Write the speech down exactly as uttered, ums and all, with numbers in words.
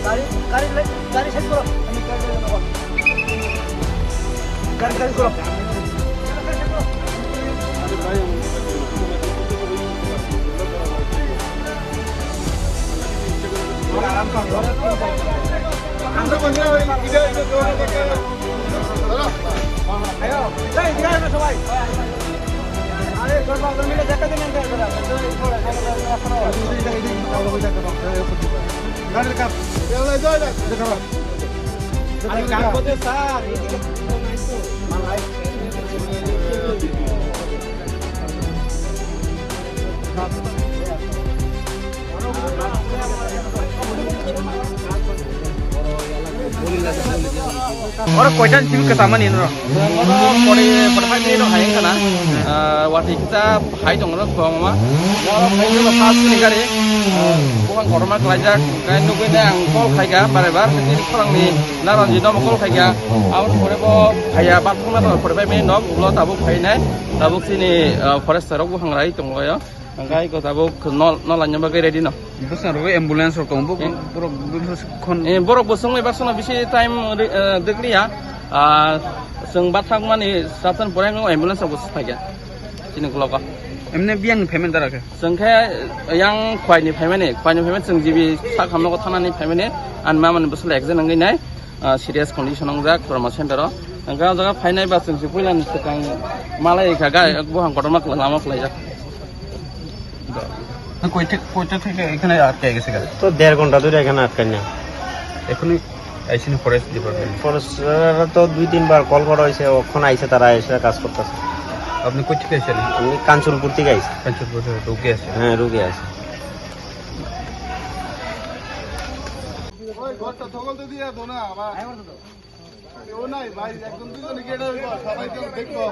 গাড়ি, গাড়ি, গাড়ি সাইড করো। গাড়ি সাইড করো। Oro koitan simi kwchama ni no? Oro forty, forty-five minute hai kana. Ah, wati kita hai tong ro kwbangma. Oro hai tong first ni gari. Ah, bukan korma kelaijak. Kai nugui ne ang call khai ga bare bar. Ini korang ni naran ji nom call khai ga. Awal pore bo hai ya bat phone na forty-five minute nom. Ulo tabuk hai nai. Tabuk sini, ah, forest rok buhang rai tong lo ya. Hingke iko tabuk no, no laina bagwi ready no. Bwskango ambulance rok tongo, bo-, Eh. borok, borok khon- Eh, borok bo swngwi baksa no bisi time ri-, eh, dekliya. Ah, chwng bathakmani satan pore no ambulance rok bo phaikha. Chini ulogo. Emne biyang ni payment dara khe? Chwng khe yang khwai ni payment ni, khwai ni payment chwng G B sak hamno thanani payment ni, an mamani bwsla exam wngwi nai. Ah, serious condition wngjak trauma center o. Hingke o jaga phainai ba chwng se puila ni swkang malai kha ga, buhang kotorma lama khlaijak. না, কই থেকে, কইটা থেকে এখানে আটকে গেছে গাড়ি? তো দেড় ঘন্টা ধরে এখানে আটকান না। এখনই আইসিনি ফরেস্ট ডিপার্টমেন্ট। ফরেস্ট, আহ, তো দুই তিনবার কল করা হয়েছে, ওখানে আইসে, তারা এসে কাজ করতেছে। আপনি কই থেকে এসেছেন? আমি কাঞ্চনপুর থেকে আইছি। কাঞ্চনপুর থেকে রুগী আছে? হ্যাঁ, রুগী আছে। ওই ঘরটা ধকল তো দিয়ে দো না আবার। কেউ নাই ভাই, একজন দুজন গিয়ে এটা ওই সবাই কেউ দেখবো।